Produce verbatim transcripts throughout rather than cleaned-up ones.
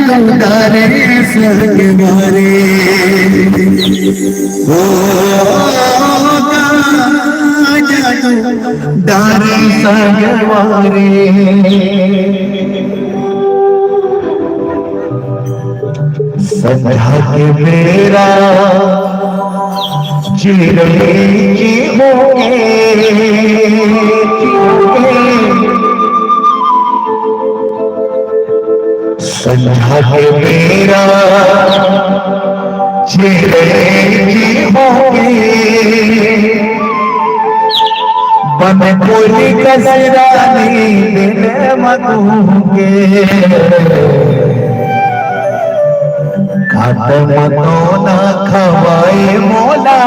डारे संगवारी, ओ, डारे संगवारी। संझा के बेरा चिरई चुहके, संझा के बेरा चिरई चुहके, बन कोली कस रानी दिल म कुहके। काटे म तो ना खवाए मोला,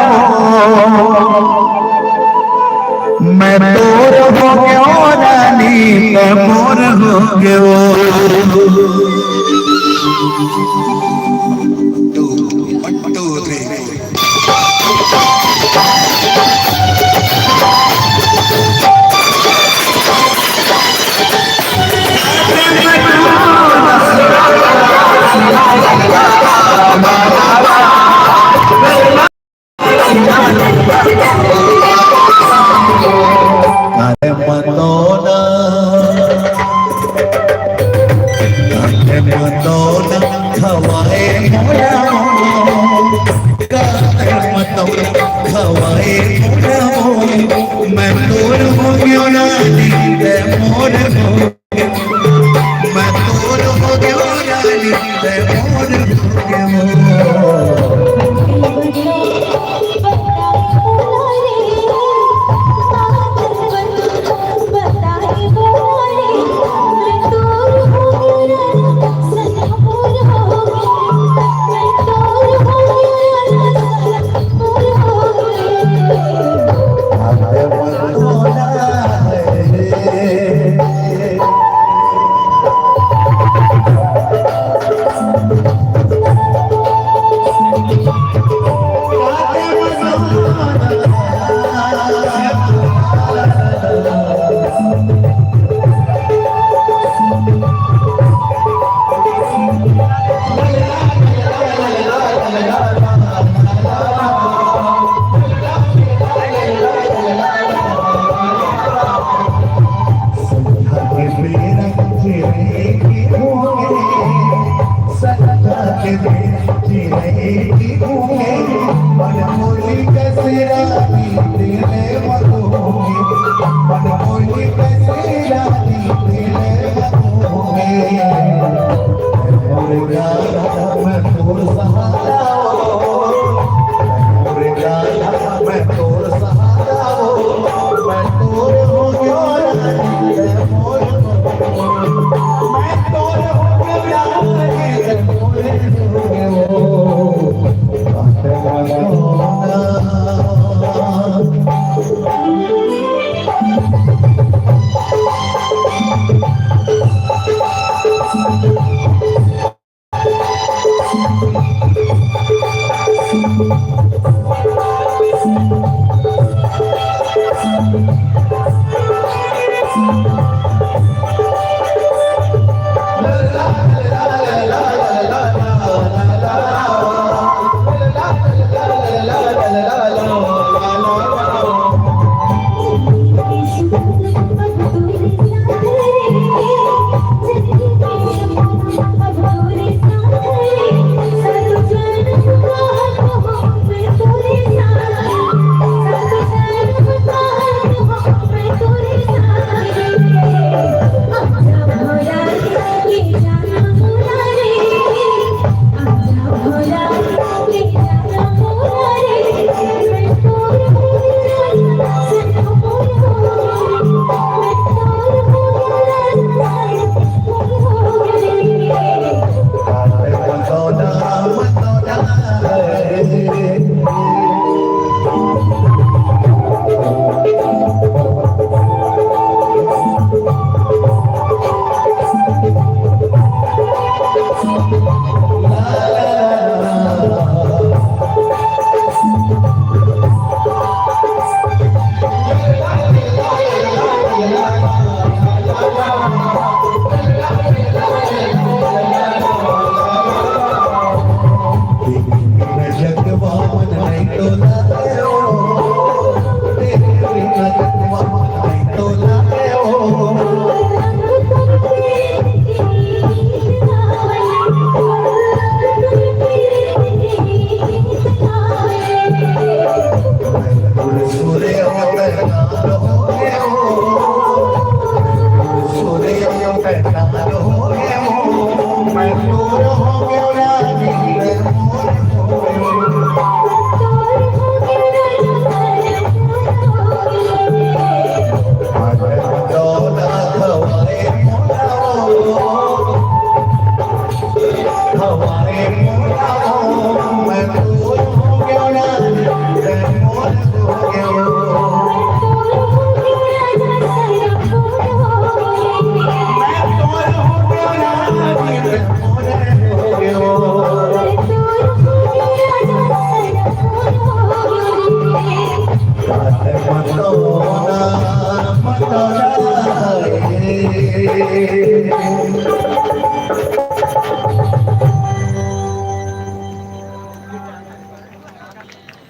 मैं तोर हो गयो रानी, मैं मोर हो गयो। Two, one, two, three, four. काटे म तो ना, काटे म तो ना खवाए मोला, काटे म तो ना खवाए मोला, मैं तोर हो गयो रानी, तैं मोर हो। मैं तोर हो गयो रानी, तैं मोर हो गयो।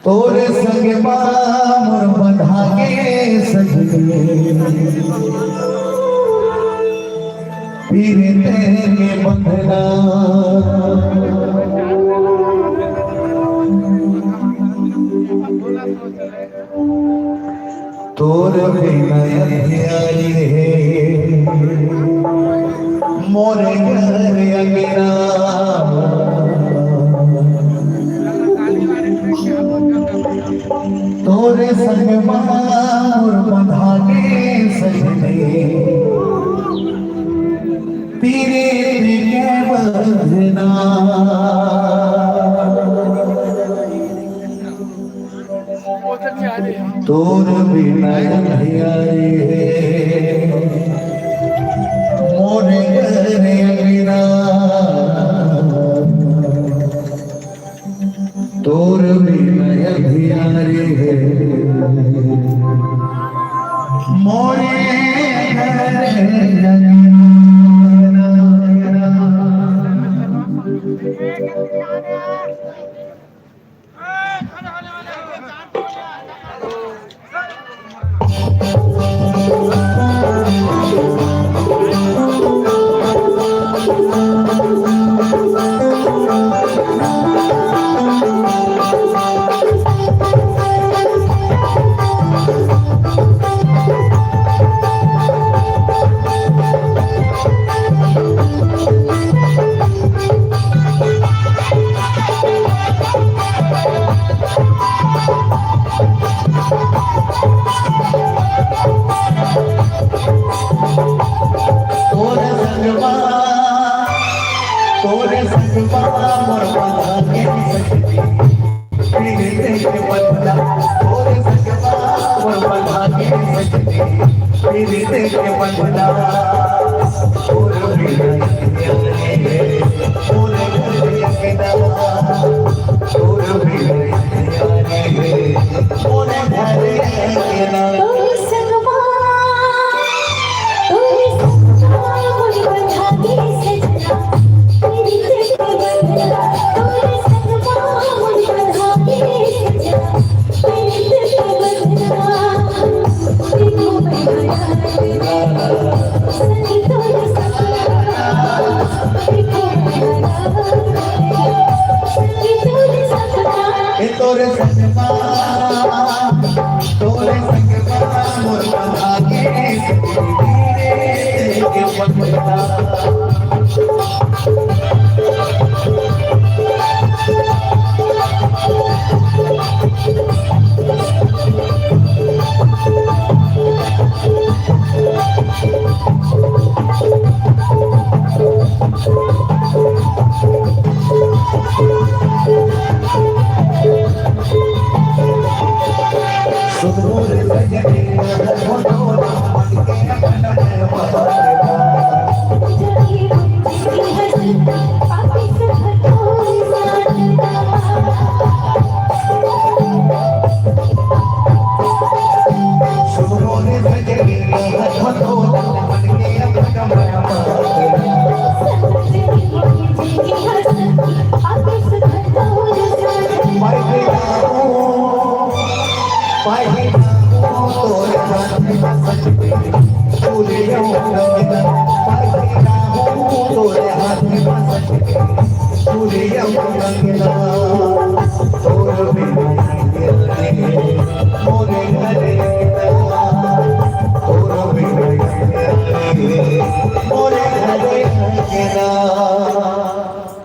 तोरे संग मा मोर बंधा के सजनी, पीरित के बंधना। तोर बिना अंधियारी हे मोर घर अंगना। तोरे संग मा मोर बंधा के सजनी, पीरित के बंधना। तोर बिना अंधियारी हे मोर घर अंगना। तोर बिना अंधियारी हे मोर घर अंगना। तोरे संगवा, तोरे संगवा मोर बंधा के सजनी, पीरित के बंधना। तोरे संगवा मोर बंधा के सजनी, पीरित के बंधना। तोर बिना अंधियारी हे मोर घर अंगना। तोर बिना अंधियारी हे मोर घर अंगना। तोरे संगवा, तोरे संगवा मोर बंधा के सजना, पीरित के बंधना। तोरे संगवा मोर बंधा के सजना, पीरित के बंधना। ए तोरे संगवा, तोरे संगवा मोर बंधा के, के बंधना।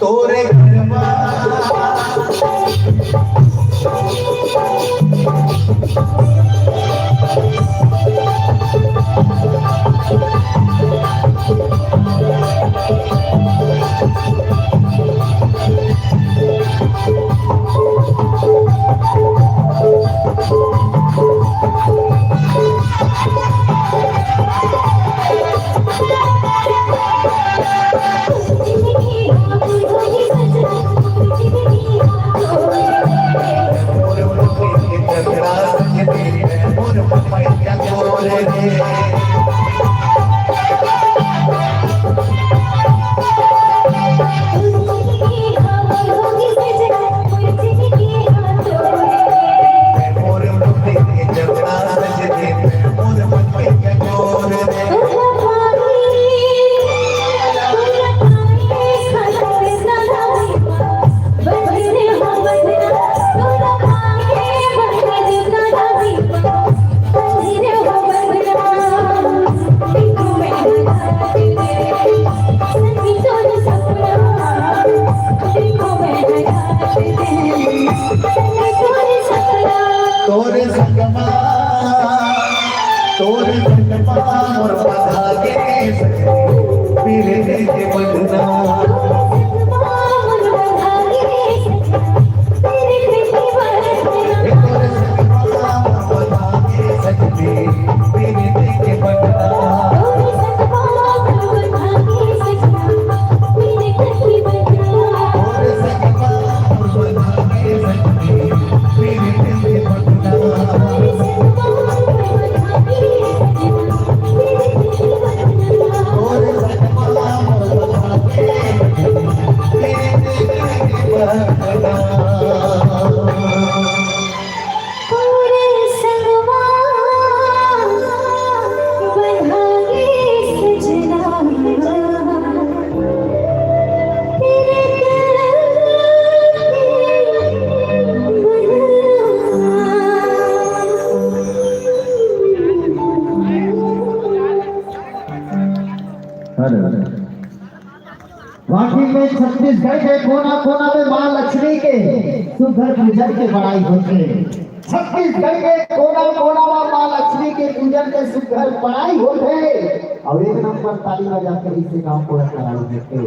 तोरे घर मा। तोरे संगमा, तोरे संगमा मोर बंधा गे सजनी, पीरे के बंधना। वाकई में छत्तीसगढ़ के कोना कोना में माँ लक्ष्मी के सुघर पूजन के बड़ाई होथे। छत्तीसगढ़ के कोना कोना में माँ लक्ष्मी के पूजन के सुघर बड़ाई होथे। अउ एक नंबर ताली बजाथे इसे गाँव पूरा कराई देथे।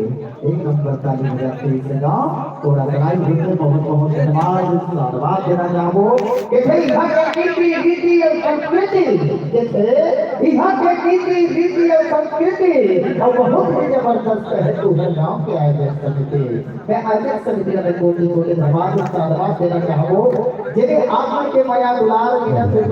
एक नंबर ताली बजाथे इसे गाँव पूरा कराई देथे। बहुत बहुत धन्यवाद, साधुवाद देना चाहबो कि भाई इहाँ के रीति, रीति अउ संस्कृति, जैसे इहाँ के रीति, रीति अउ संस्कृति अउ बहुत ही जबरदस्त हे तुंहर गाँव के आयोजक समिति। मैं आयोजक समिति ला कोटि कोटि धन्यवाद, साधुवाद देना चाहबो, जेने आप मन के मया दुलार, मिनत से